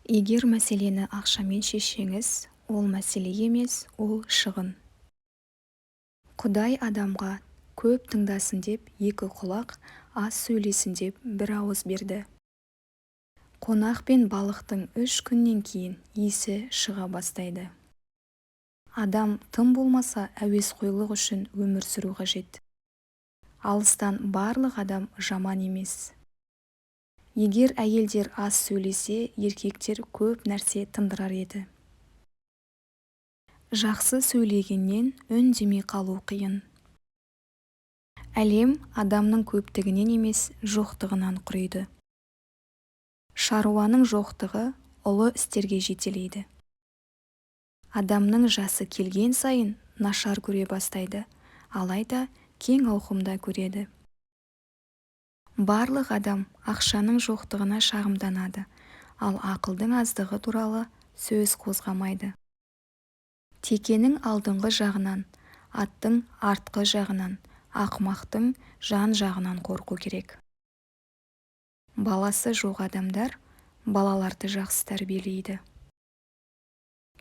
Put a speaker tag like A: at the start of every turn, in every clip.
A: Егер мәселені ақшамен шешсеңіз, ол мәселе емес, ол шығын. Құдай адамға көп тыңдасын деп екі құлақ, аз сөйлесін деп бір ауыз берді. Қонақ пен балықтың 3 күннен кейін иісі шыға бастайды. Адам тым болмаса әуесқойлық үшін өмір сүру қажет. Алыстан барлық адам жаман емес. Егер әйелдер аз сөйлесе, еркектер көп нәрсе тындырар еді. Жақсы сөйлегеннен үндемей қалу қиын. Әлем адамның көптігінен емес, жоқтығынан құриды. Шаруаның жоқтығы ұлы істерге жетелейді. Адамның жасы келген сайын нашар көре бастайды, алайда кең ауқымда көреді. Барлық адам ақшаның жоқтығына шағымданады, ал ақылдың аздығы туралы сөз қозғамайды. Текенің алдыңғы жағынан, аттың артқы жағынан, ақымақтың жан-жағынан қорқу керек. Баласы жоқ адамдар балаларды жақсы тәрбиелейді.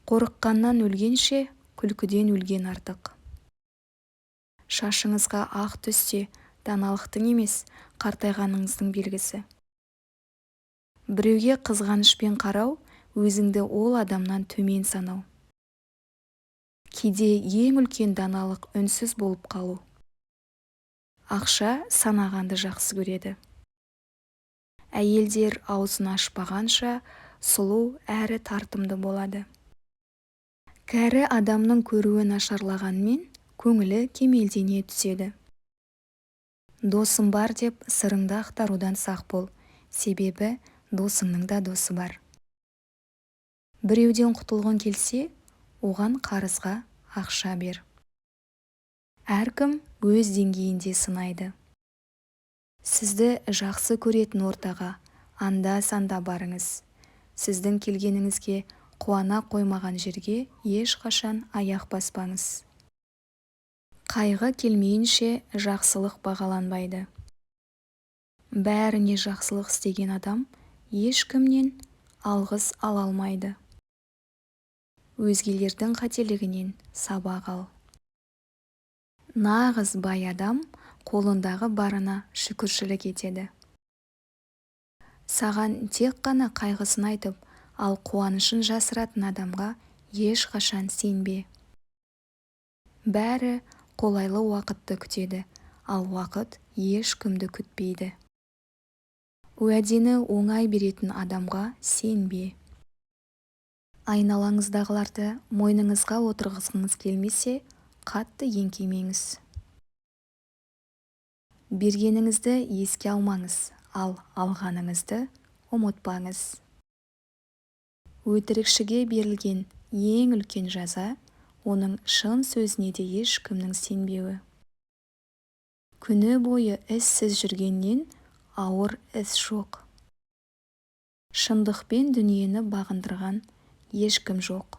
A: Қорыққаннан өлгенше, күлкіден өлген артық. Шашыңызға ақ түссе, даналықтың емес, қартайғаныңыздың белгісі. Біреуге қызғанышпен қарау – өзіңді ол адамнан төмен санау. Кейде ең үлкен даналық – үнсіз болып қалу. Ақша санағанды жақсы көреді. Әйелдер аузын ашпағанша сұлу әрі тартымды болады. Кәрі адамның көруі нашарлағанмен, көңілі кемелдене түседі. Досым бар деп сырыңды ақтарудан сақ бол, себебі досыңның да досы бар. Біреуден құтылғың келсе, оған қарызға ақша бер. Әркім өз деңгейінде сынайды. Сізді жақсы көретін ортаға анда-санда барыңыз. Сіздің келгеніңізге қуана қоймаған жерге ешқашан аяқ баспаңыз. Қайғы келмейінше, жақсылық бағаланбайды. Бәріне жақсылық істеген адам ешкімнен алғыс ала алмайды. Өзгелердің қателігінен сабақ ал. Нағыз бай адам қолындағы барына шүкіршілік етеді. Саған тек қана қайғысын айтып, ал қуанышын жасыратын адамға ешқашан сенбе. Бәрі қолайлы уақытты күтеді, ал уақыт ешкімді күтпейді. Уәдені оңай беретін адамға сенбе. Айналаңыздағыларды мойныңызға отырғызғыңыз келмесе, қатты еңкеймеңіз. Бергеніңізді еске алмаңыз, ал алғаныңызды ұмытпаңыз. Өтірікшіге берілген ең үлкен жаза – оның шын сөзіне де ешкімнің сенбеуі. Күні бойы іссіз жүргеннен ауыр іс жоқ. Шындықпен дүниені бағындырған ешкім жоқ.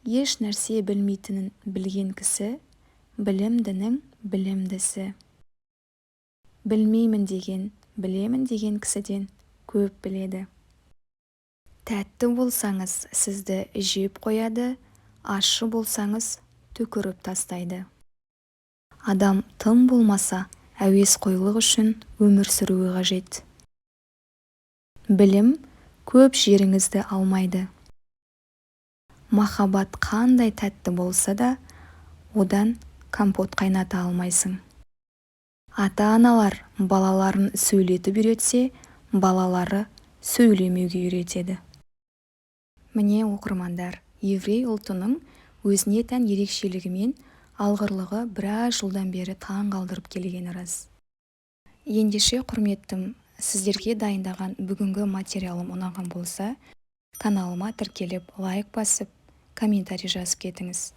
A: Еш нәрсе білмейтінін білген кісі – білімдінің білімдісі. Білмеймін деген білемін деген кісіден көп біледі. Тәтті болсаңыз, сізді жеп қояды, ащы болсаңыз, түкіріп тастайды. Адам тым болмаса әуесқойлық үшін өмір сүруі қажет. Білім көп жеріңізді алмайды. Махаббат қандай тәтті болса да, одан компот қайната алмайсың. Ата-аналар балаларын сөйлетіп үйретсе, балалары сөйлемеуге үйретеді. Міне, оқырмандар, еврей ұлтының өзіне тән ерекшелігі мен алғырлығы біраз жылдан бері таң қалдырып келгені рас. Ендеше, құрметтім, сіздерге дайындаған бүгінгі материалым ұнаған болса, каналыма тіркеліп, лайк басып, комментарий жазып кетіңіз.